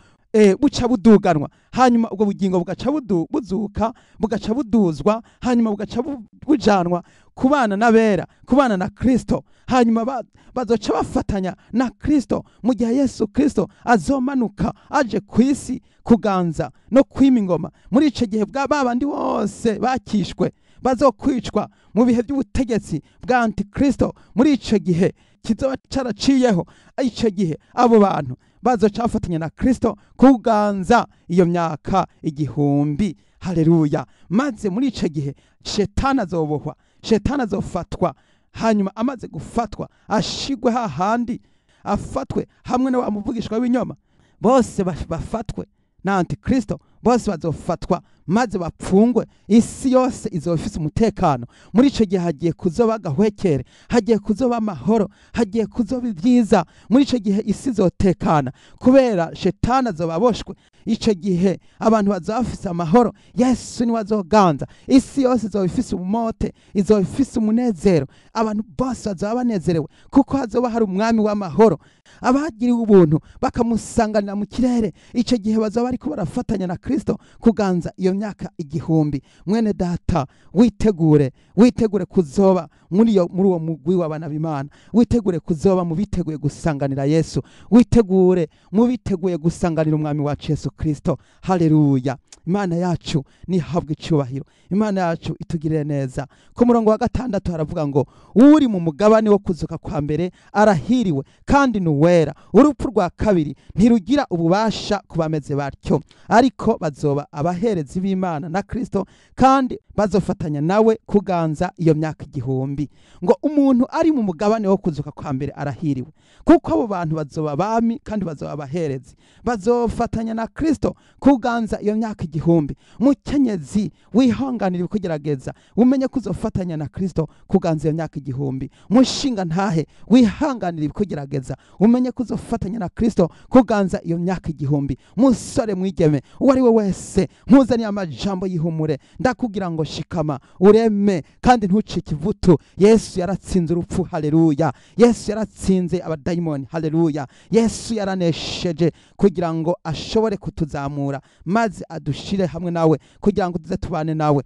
buca buduganwa, hanyuma ubwo bugingo bugaca buzuka, bugaca buduzwa, hanyuma bugaca bujanwa kubana n'abera, kubana na Kristo. Hanyuma bazoca bafatanya na Kristo mu gihe Yesu Kristo azomanuka aje ku isi kuganza no kwima ingoma. Muri ico gihe bwa babandi bose bakishwe bazokwicwa mu bihe by'ubutegetsi bwa Antikristo, muri ico gihe kizoba caraciyeho, ico gihe abo bantu bazoca bafatanya na Kristo kuganza iyo myaka 1000. Haleluya! Maze muri ico gihe Shetani azobohwa, Shetani azofatwa, hanyuma amaze gufatwa ashigwe hahandi, afatwe hamwe na wa muvugishwa w'inyoma, bose bafatwe na Antikristo, bose bazofatwa maze bapfungwe. Isi yose izoba ifise umutekano. Muri ico gihe hagiye kuzoba agahwekere, hagiye kuzoba amahoro, hagiye kuzoba ibyiza. Muri ico gihe isi izotekana kubera Shetani azoba aboshwe. Ico gihe abantu bazoba bafise amahoro, Yesu niwe azoganza. Isi yose izoba ifise umote, izoba ifise umunezero, abantu bose bazoba banezerewe kuko hazoba hari umwami w'amahoro. Abagiriwe ubuntu bakamusanganira mu kirere, ico gihe bazoba bariko barafatanya na Kristo kuganza iyo myaka 1000. Mwene data, witegure, witegure kuzoba muri uwo mugwi w'abana b'Imana, witegure kuzoba mu biteguye gusanganira Yesu, witegure mu biteguye gusanganira umwami wacu Yesu Kristo. Haleluya! Imana yacu nihabwe icubahiro, Imana yacu itugirire neza. Ku murongo wa 6 haravuga ngo uri mu mugabane wo kuzuka kwa mbere arahiriwe kandi nuwera, urupfu rwa kabiri ntirugira ububasha kubameze batyo, ariko bazoba abaherezi b'Imana na Kristo, kandi bazofatanya nawe kuganza iyo myaka 1000. Ngo umuntu ari mu mugabane wo kuzuka kwa mbere arahiriwe, kuko abo bantu bazoba abami kandi bazoba abaherezi, bazofatanya na Kristo kuganza iyo myaka 1000. Mukenyezi wihanganira kugerageza, umenye kuzofatanya na Kristo kuganza iyo myaka 1000. Mushinga ntahe wihanganira kugerageza, umenye kuzofatanya na Kristo kuganza iyo myaka 1000. Musore mwigeme uwo ari we wese nkuzaniye amajambo y'ihumure, ndakugira ngo shikama ureme kandi ntucike ivutu. Yesu yaratsinze urupfu. Haleluya! Yesu yaratsinze abadayimoni. Haleluya! Yesu yaranesheje kugira ngo ashobore kutuzamura maze adushire hamwe nawe, kugira ngo tuze tubane nawe.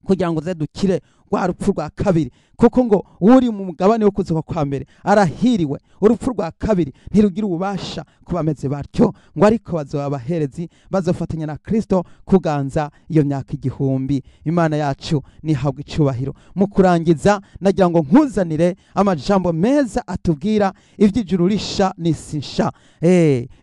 kugira ngo dukire rwa rupfu rwa kabiri, kuko ngo uri mu mugabane wo kuzuka kwa mbere arahiriwe. Urupfu rwa kabiri ntirugira ububasha ku bameze batyo, ngo ariko bazoba abaherezi bazofatanya na Kristo kuganza iyo myaka 1000. Imana yacu nihabwe icubahiro. Mu kurangiza nagira ngo nkuzanire amajambo meza atubwira ivy'ijuru risha n'isi nsha.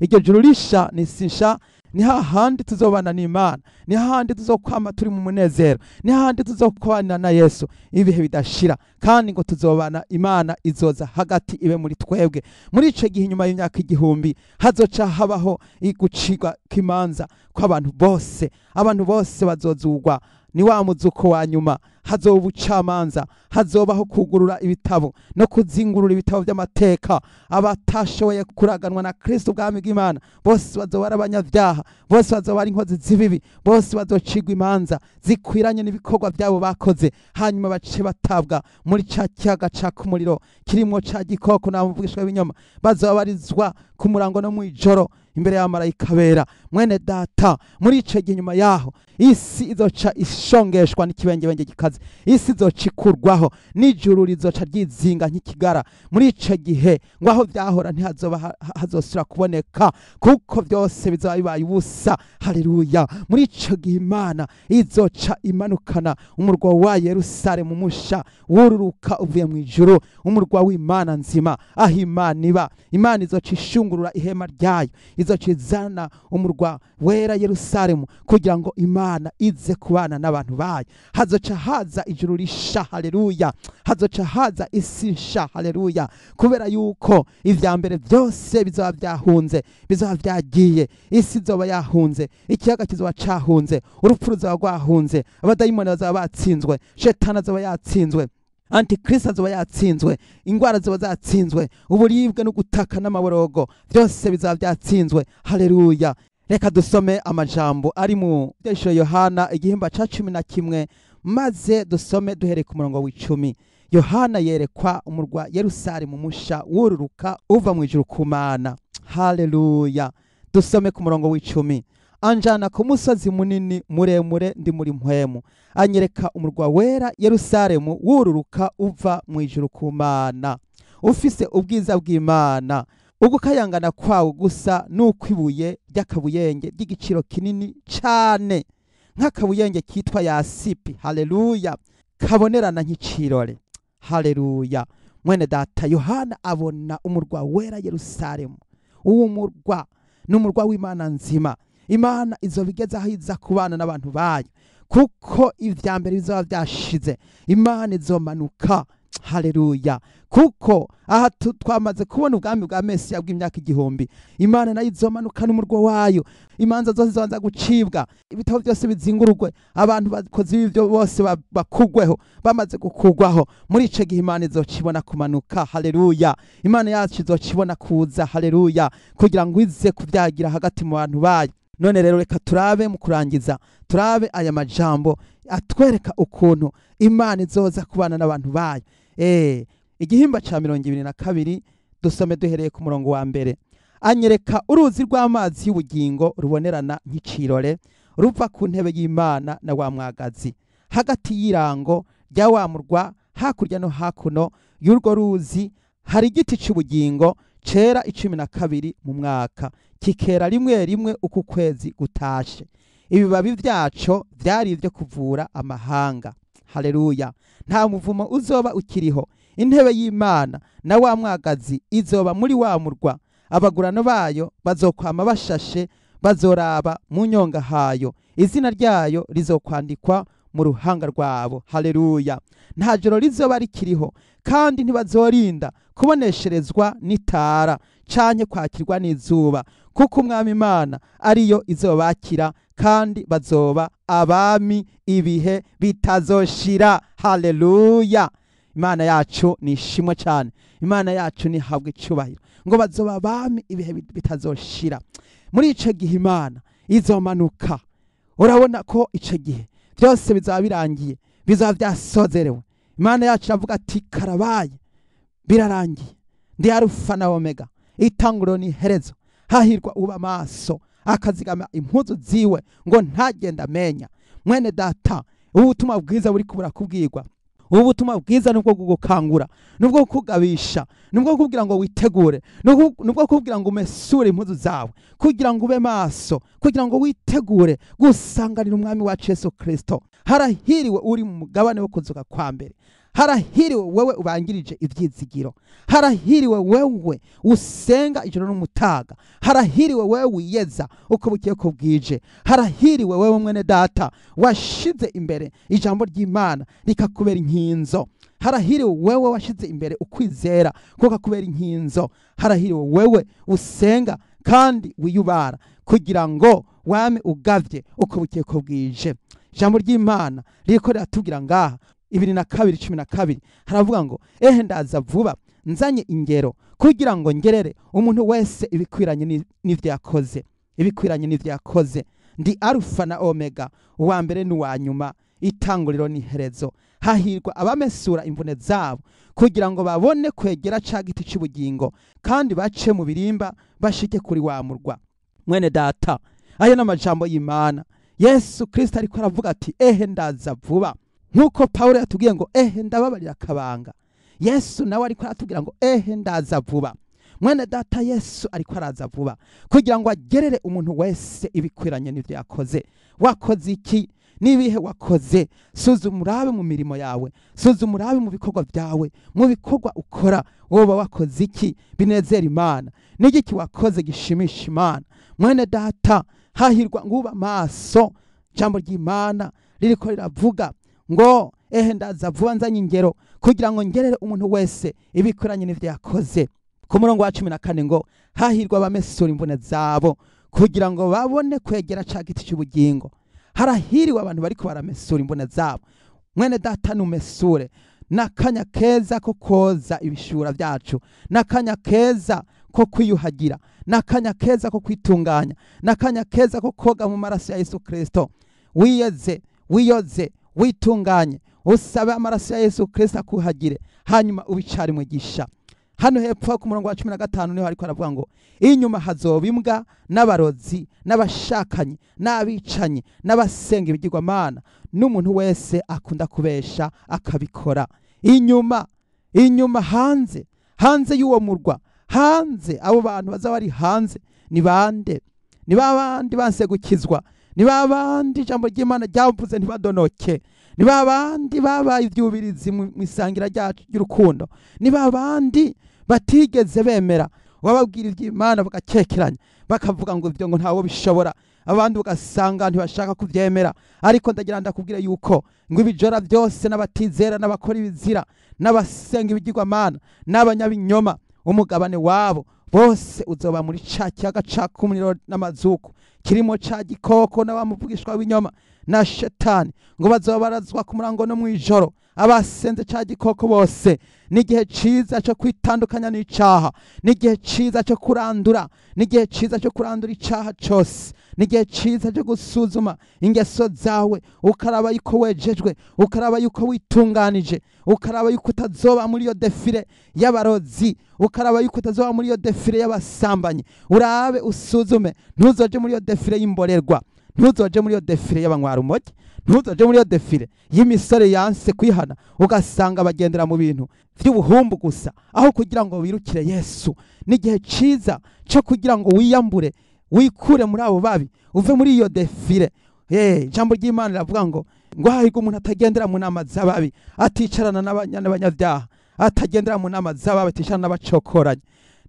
Iryo juru risha n'isi nsha ni hahandi tuzobana n'Imana, ni hahandi tuzokwama turi mu munezero, ni hahandi tuzokwana na Yesu ibihe bidashira, kandi ngo tuzobana, Imana izoza hagati ibe muri twebwe. Muri ico gihe nyuma y'imyaka 1000 hazoca habaho igucirwa kw'imanza kw'abantu bose. Abantu bose bazozugwa, ni wa muzuko wa nyuma. Hazoba ubucamanza, hazobaho kugurura ibitabo no kuzingurura ibitabo by'amateka. Abatashoboye kuraganwa na Kristo ubwami bw'Imana bose bazoba ari abanyabyaha, bose bazoba ari inkozi z'ibibi, bose bazocigwa imanza zikwiranye n'ibikorwa byabo bakoze, hanyuma bace batabwa muri ca kiyaga caka umuriro kirimwo ca gikoko n'abavugishwa b'ibinyoma. Bazobarizwa ku murango no mw'ijoro imbere y'abamarayika bera. Mwene data, muri ico gihe nyuma yaho isi izoca ishongeshwa n'ikibengebenge gikaze, isi izoca ikurwaho n'ijuru rizoca ryizinga nk'ikigara. Muri ico gihe ngo aho vyahora ntihazoba hazosubira kuboneka, kuko vyose bizoba bibaye ubusa. Haleluya. Muri ico gihe Imana izoca imanukana umurwa wa Yerusalemu musha wururuka uvuye mu ijuru, umurwa w'Imana nzima, aho Imana iba. Imana izoca ishungurura ihema ryayo, izoca izana umurwa wera Yerusalemu, kugira ngo Imana ize kubana n'abantu bayo. Hazoca haza ijuru risha. Haleluya. Hazoca haza isi nsha. Haleluya. Kubera yuko ivya mbere byose bizoba byahunze, bizoba byagiye. Isi izoba yahunze, ikiyaga kizoba cahunze, urupfu ruzoba rwahunze, abadayimoni bazaba batsinzwe, shetani azoba yatsinzwe, Antikristo azoba yatsinzwe, ingwara ziba zatsinzwe, uburibwe no gutaka n'amaborogo byose bizaba byatsinzwe. Haleluya. Reka dusome amajambo ari mu Byahishuriwe Yohana igihimba ca 11, maze dusome duhereye ku murongo w'10. Yohana yerekwa umurwa Yerusalemu musha wururuka uva mu ijuru ku Mana. Haleluya. Dusome ku murongo w'10. Anjana ku musozi munini muremure ndi muri mpwemu, anyereka umurwa wera Yerusalemu wururuka uva mu ijuru ku Mana, ufise ubwiza bw'Imana. Ugukayangana kwawo gusa n'ukwibuye ry'akabuyenge ry'igiciro kinini cane, nk'akabuyenge kitwa yasipi. Haleluya. Kabonerana nk'icirore. Haleluya. Mwene data, Yohana abona umurwa wera Yerusalemu. Uwo murwa ni umurwa w'Imana nzima. Imana izobigeza aho iza kubana n'abantu bayo, kuko ivya mbere bizoba byashize. Imana izomanuka. Haleluya. Kuko aha twamaze kubona ubwami bwa Mesiya bw'imyaka 1000. Imana nayo izomanuka n'umurwa wayo, imanza zose zibanza gucibwa, ibitabo byose bizingururwe, abantu bakoze ibyo bose bakugweho, bamaze gukugwaho. Muri ico gihe Imana izocibona kumanuka. Haleluya. Imana yacu izocibona kuza. Haleluya. Kugira ngo ize kubyagira hagati mu bantu bayo. None rero reka turabe mu kurangiza, turabe aya majambo atwereka ukuntu Imana izoza kubana n'abantu bayo. Igihimba ca 22 dusome duhereye ku murongo wa mbere. Anyereka uruzi rw'amazi y'ubugingo rubonerana nk'icirore, ruva ku ntebe y'Imana na wa mwagazi, hagati y'irango rya wa murwa, hakurya no hakuno y'urwo ruzi hari igiti c'ubugingo cera 12 mu mwaka, kikera rimwe rimwe uku kwezi gutashe. Ibibabi vyaco vyari ivyo kuvura amahanga. Haleluya. Nta muvumo uzoba ukiriho. Intebe y'Imana na wa mwagazi izoba muri wa murwa, abagurano bayo bazokwama bashashe, bazoraba mu nyonga hayo, izina ryayo rizokwandikwa mu ruhanga rwabo. Haleluya. Nta joro rizoba rikiriho, kandi ntibazorinda kubonesherezwa n'itara canke kwakirwa n'izuba, kuko Umwami Imana ariyo izobakira, kandi bazoba abami ibihe bitazoshira. Haleluya. Imana yacu ni ishimwe cyane, Imana yacu ni habwe icubahiro. Ngo bazoba abami ibihe bitazoshira. Muri ico gihe Imana izomanuka. Urabona ko ico gihe byose bizaba birangiye, bizaba byasozerewe. Imana yacu iravuga ati karabaye, birarangiye, ndi Alufa na Omega, itanguriro n'iherezo. Hahirwa uba maso akazigama impuzu ziwe ngo ntagenda amenya. Mwene data, Ubu butumwa bwiza buri burakubwirwa, ubu butumwa bwiza nubwo gukangura, nubwo kugabisha, nubwo kubwira ngo witegure, nubwo kubwira ngo umesure impuzu zawe kugira ngo ube maso, kugira ngo witegure gusanganira umwami wacu Yesu Kristo. Harahiriwe uri mu mugabane wo kuzuka kwa mbere. Harahiriwe wewe ubangirije ivyizigiro. Harahiriwe wewe usenga ijoro n'umutaga. Harahiriwe wewe wiyeza uko bukiye ko bwije. Harahiriwe wewe mwene data washize imbere ijambo ry'Imana rikakubera inkinzo. Harahiriwe wewe washize imbere ukwizera kukakubera inkinzo. Harahiriwe wewe usenga kandi wiyubara kugira ngo wame ugavye uko bukiye ko bwije. Ijambo ry'Imana ririko riratubwira ngaha 22:12 haravuga ngo ehe ndaza vuba nzanye ingero kugira ngo ngerere umuntu wese ibikwiranye n'ivyo yakoze, ibikwiranye n'ivyo yakoze. Ndi Alfa na Omega, uwa mbere n'uwa nyuma, itanguriro n'iherezo. Hahirwa abamesura imvune zabo kugira ngo babone kwegera ca giti c'ubugingo, kandi bace mu birimba bashike kuri wa murwa. Mwene data, ayo n'amajambo y'Imana. Yesu Kristo ariko aravuga ati ehe ndaza vuba. Nkuko Paulo yatubwiye ngo ehe ndababarira akabanga, Yesu nawe ariko aratubwira ngo ehe ndaza vuba. Mwene data, Yesu ariko araza vuba kugira ngo agerere umuntu wese ibikwiranye n'ivyo yakoze. Wakoze iki? Nibihe wakoze? Suzuma urabe mu mirimo yawe, suzuma urabe mu bikorwa byawe, mu bikorwa ukora woba wakoze iki binezera Imana? N'igiki wakoze gishimisha Imana? Mwene data, hahirwa nguba maso. Jambo ry'Imana ririko riravuga ngo ehe ndaza vuba nzanye ingero kugira ngo ngerere umuntu wese ibikoranye n'ivyo yakoze. Ku murongo wa 14 ngo hahirwa abamesura imvune zabo kugira ngo babone kwegera ca giti c'ubugingo. Harahiriwe abantu bariko baramesura imvune zabo. Mwene data, numesure. Nakanya keza ko koza ibishura byacu, nakanya keza ko kwiyuhagira, nakanya keza ko kwitunganya, nakanya keza ko koga mu maraso ya Yesu Kristo. Wiyeze, wiyoze, witunganye, usabe amaraso ya Yesu Kristo akuhagire, hanyuma ubicare mwigisha. Hano hepfo ku murongo wa 15 niho ariko aravuga ngo inyuma hazoba imbwa n'abarozi n'abashakanyi n'abicanyi n'abasenga ibigirwamana n'umuntu wese akunda kubesha akabikora. Inyuma, inyuma, hanze, hanze y'uwo murwa, hanze abo bantu bazaba bari hanze ni bande? Ni babandi banse gukizwa, ni babandi ijambo ry'Imana ryavuze ntibadonoke, ni babandi babaye ivyubirizi mu isangira ryacu ry'urukundo, ni babandi batigeze bemera wababwira ivy'Imana bagakekeranya bakavuga ngo ivyo ngo ntawo bishobora, abandi ugasanga ntibashaka kuvyemera. Ariko ndagira ndakubwira yuko ngo ibijora byose n'abatizera n'abakora ibizira n'abasenga ibigirwamana n'abanyabinyoma, umugabane wabo bose uzoba muri ca kiyaga caka umuriro n'amazuku kirimo ca gikoko n'abamuvugishwa w'inyoma na shetani, ngo bazoba barazwa ku murango no mwijoro abasenze ca gikoko bose. N'igihe ciza cyo kwitandukanya n'icaha, n'igihe ciza cyo kurandura, n'igihe ciza cyo kurandura icaha cose, n'igihe ciza cyo gusuzuma ingeso zawe, ukaraba yuko wejejwe, ukaraba yuko witunganije, ukaraba yuko utazoba muri iyo defile y'abarozi, ukaraba yuko utazoba muri iyo defile y'abasambanyi. Urabe usuzume, ntuzoje muri iyo defile y'imborerwa, ntuzoje muri iyo defile y'abanywarumogi, ntuzoje muri iyo defile y'imisore yanse kwihana, ugasanga bagendera mu bintu vy'ubuhumbu gusa aho kugira ngo wirukire Yesu. N'igihe ciza cyo kugira ngo wiyambure, wikure muri abo babi, uve muri iyo defile. Ijambo ry'Imana riravuga ngo hahirwa umuntu atagendera mu nama z'ababi, aticarana n'abanyabyaha, atagendera mu nama z'ababi, aticarana n'abacokoranye.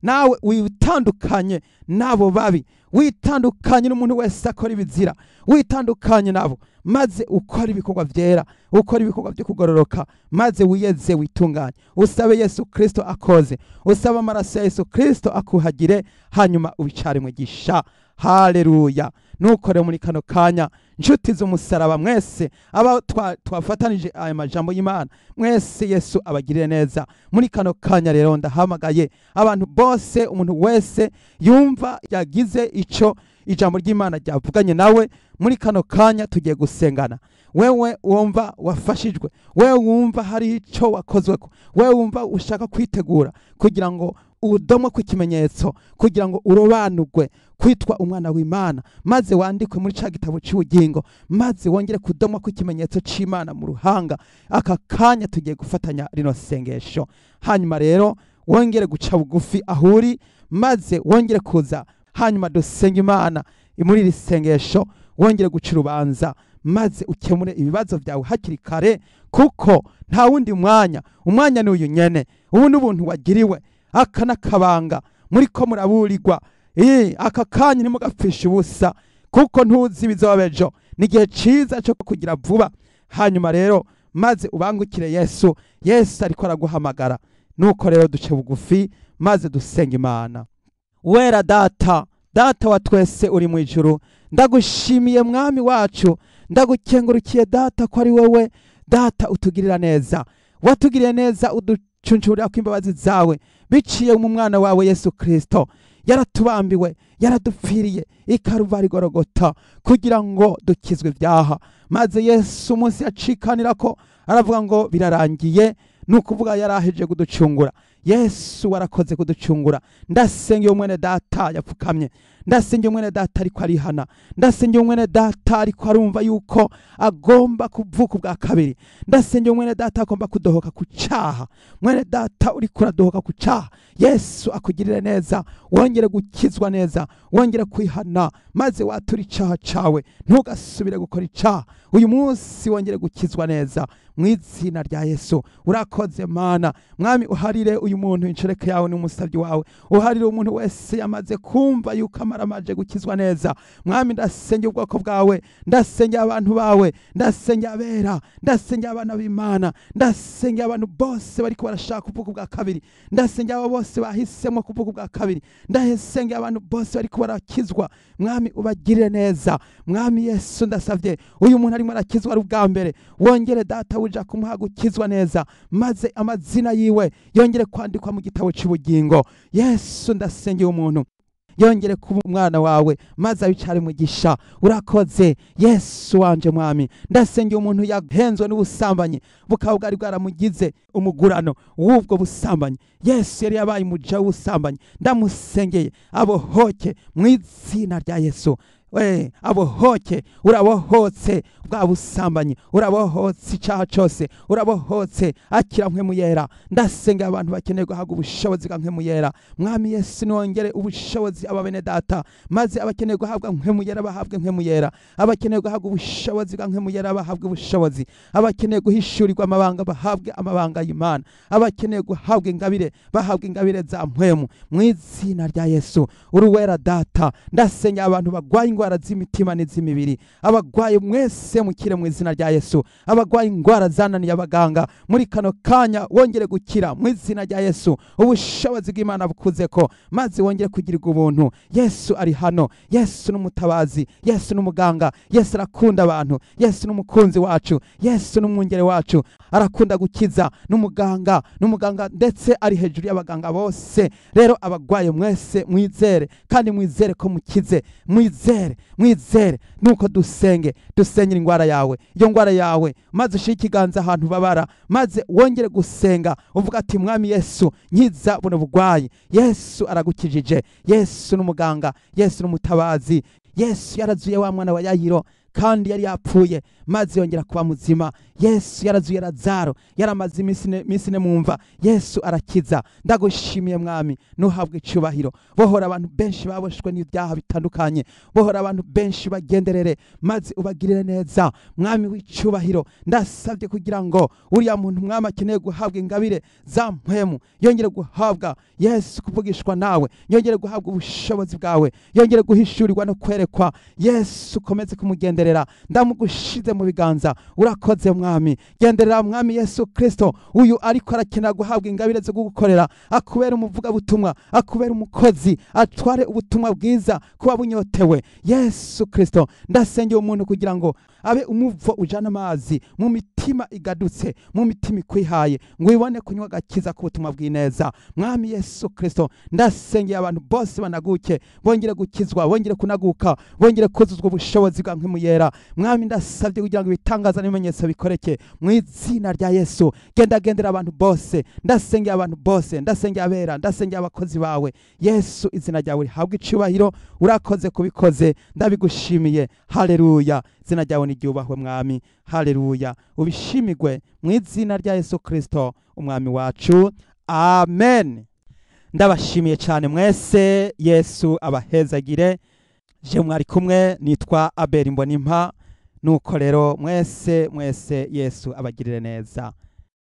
Nawe witandukanye n'abo babi, witandukanye n'umuntu wese akora ibizira, witandukanye nabo, maze ukora ibikorwa vyera, ukora ibikorwa byo kugororoka, maze wiyeze, witunganye, usabe Yesu Kristo akoze, usabe amaraso ya Yesu Kristo akuhagire, hanyuma ubicare mwigisha. Haleluya. Nukore muri kano kanya, nshuti z'umusaraba mwese aba twafatanije aya majambo y'Imana, mwese Yesu abagirire neza. Muri kano kanya rero ndahamagaye abantu bose, umuntu wese yumva yagize ico ijambo ry'Imana ryavuganye nawe, muri kano kanya tugiye gusengana. Wewe wumva wafashijwe, wewe wumva hari ico wakozweko, wewe wumva ushaka kwitegura kugira ngo udomwe ku kimenyetso kugira ngo urobanurwe kwitwa umwana w'Imana, maze wandikwe muri ca gitabo cy'ubugingo, maze wongere kudomwa ku kimenyetso c'Imana mu ruhanga. Aka kanya tugiye gufatanya rino sengesho. Hanyuma rero wongere guca bugufi ahuri, maze wongere kuza, hanyuma dusenge Imana muri iri sengesho, wongere guca urubanza, maze ukemure ibibazo byawe hakiri kare, kuko nta wundi mwanya. Umwanya ni uyu nyene, ubu n'ubuntu wagiriwe. Aka n'akabanga muriko muraburirwa. Aka kanya ntimugapfishe ubusa, kuko ntuzi ibizoba ejo. Ni igihe ciza cyo kugira vuba. Hanyuma rero maze ubangukire Yesu. Yesu ariko araguhamagara. Nuko rero duce bugufi maze dusenge Imana. Wera Data, Data wa twese uri mu ijuru, ndagushimiye Mwami wacu, ndagukengurukiye Data ko ari wewe Data utugirira neza. Watugiriye neza uducuncurira ko imbabazi zawe biciye mu mwana wawe Yesu Kristo. Yaratubambiwe, yaradupfiriye i Karuvari Gorogota kugira ngo dukizwe ibyaha. Maze Yesu umunsi yacikanira ko aravuga ngo birarangiye, nukuvuga yaraheje kuducungura. Yesu warakoze kuducungura. Ndasengeye umwene Data yapfukamye, ndasengeye umwene Data ariko arihana, ndasengeye umwene Data ariko arumva yuko agomba kuvuka ubwa kabiri, ndasengeye umwene Data agomba kudohoka ku cyaha. Mwene Data uri kuradohoka ku cyaha, Yesu akugirire neza, wongere gukizwa neza, wongere kwihana, maze watura icyaha cawe, ntugasubire gukora icyaha. Uyu munsi wongere gukizwa neza mu izina rya Yesu. Urakoze Mana. Mwami, uharire uyu muntu incereke yawe n'umusabyi wawe, uharire umuntu wese yamaze kumva yuko amaramaje gukizwa neza. Mwami, ndasengeye ubwoko bwawe, ndasengeye abantu bawe, ndasengeye abera, ndasengeye abana b'Imana, ndasengeye abantu bose bariko barashaka kuvuka ubwa kabiri, ndasengeye abo bose bahisemo kuvuka ubwa kabiri, ndasengeye abantu bose bariko barakizwa. Mwami, ubagirire neza. Mwami Yesu, ndasavye uyu muntu arimo arakizwa ari ubwa mbere, wongere Data uja kumuha gukizwa neza, maze amazina yiwe yongere kwandikwa mu gitabo cy'ubugingo. Yesu, ndasengeye umuntu yongere kuba umwana wawe, maze abicare mugisha. Urakoze Yesu wanje. Mwami, ndasengeye umuntu yahenzwe n'ubusambanyi, bukaba bwari bwaramugize umugurano w'ubwo busambanyi. Yesu yari yabaye umuja w'ubusambanyi, ndamusengeye abohoke mu izina rya Yesu. We abohoke, urabohotse bwa busambanyi, urabohotse icyaha cyose, urabohotse. Akira mpwemu yera. Ndasenga abantu bakeneye guhabwa ubushobozi bwa mpwemu yera. Mwami Yesu, nongere ubushobozi aba bene Data, maze abakeneye guhabwa mpwemu yera bahabwe mpwemu yera, abakeneye guhabwa ubushobozi bwa mpwemu yera bahabwe ubushobozi, abakeneye guhishurirwa amabanga bahabwe amabanga y'Imana, abakeneye guhabwa ingabire bahabwe ingabire za mpwemu mu izina rya Yesu. Uruwera Data, ndasenga abantu bagwaye ingwara z'imitima n'iz'imibiri, abagwaye mwese mukire mu izina rya Yesu. Abagwaye ingwara zananiye abaganga, muri kano kanya wongere gukira mu izina rya Yesu. Ubushobozi bw'Imana bukuze ko, maze wongere kugirirwa ubuntu. Yesu ari hano. Yesu n'umutabazi, Yesu n'umuganga, Yesu arakunda abantu, Yesu n'umukunzi wacu, Yesu n'umwungere wacu, arakunda gukiza, n'umuganga, n'umuganga ndetse ari hejuru y'abaganga bose. Rero abagwaye mwese mwizere, kandi mwizere ko mukize, mwizere, mwizere. Nuko dusenge, dusengera ingwara yawe, iyo ngwara yawe, maze ushire ikiganza ahantu babara, maze wongere gusenga uvuga ati Mwami Yesu, nkiza buno bugwayi. Yesu aragukijije. Yesu n'umuganga, Yesu n'umutabazi. Yesu yarazuye wa mwana wa Yayiro kandi yari yapfuye, maze yongera kuba muzima. Yesu yarazuye Lazaro, yaramaze iminsi ine mumva. Yesu arakiza. Ndagushimiye Mwami, nuhabwe icyubahiro. Bohora abantu benshi baboshwe n'ibyaha bitandukanye, bohora abantu benshi bagenderere, maze ubagirire neza. Mwami w'icyubahiro, ndasabye kugira ngo uriya muntu Mwami akeneye guhabwa ingabire za mpwemu yongere guhabwa Yesu kuvugishwa nawe, yongere guhabwa ubushobozi bwawe, yongere guhishurirwa no kwerekwa. Yesu ukomeze kumugenderera, ndamugushize mu biganza. Urakoze Mwami. Genderera Mwami Yesu Kristo, uyu ariko arakenera guhabwa ingabire zo kugukorera, akubera umuvuga butumwa, akubera umukozi, atware ubutumwa bwiza kuba bunyotewe. Yesu Kristo, ndasengeye umuntu kugira ngo abe umuvo ujana amazi mu mitima igadutse, mu mitima ikwihaye, ngo ibone kunywa agakiza k'ubutumwa bw'ineza. Mwami Yesu Kristo, ndasengeye abantu bose banaguke, bongere gukizwa, bongere kunaguka, bongere kuzuzwa ubushobozi bwa mpwemu. Yera. Mwami, ndasabye kugira ngo ibitangaza n'ibimenyetso bikoreke mu izina rya Yesu. Genda gendera abantu bose, ndasengera abantu bose, ndasengera abera, ndasengera abakozi bawe. Yesu, izina ryawe rihabwe icubahiro. Urakoze kubikoze, ndabigushimiye. Haleluya, izina ryawe niryubahwe, Mwami. Haleluya, ubishimigwe mu izina rya Yesu Kristo umwami wacu, amen. Ndabashimiye cyane mwese, Yesu abahezagire. Je mwari kumwe nitwa Abel Mbonimpa. Nuko rero mwese mwese, Yesu abagirire neza.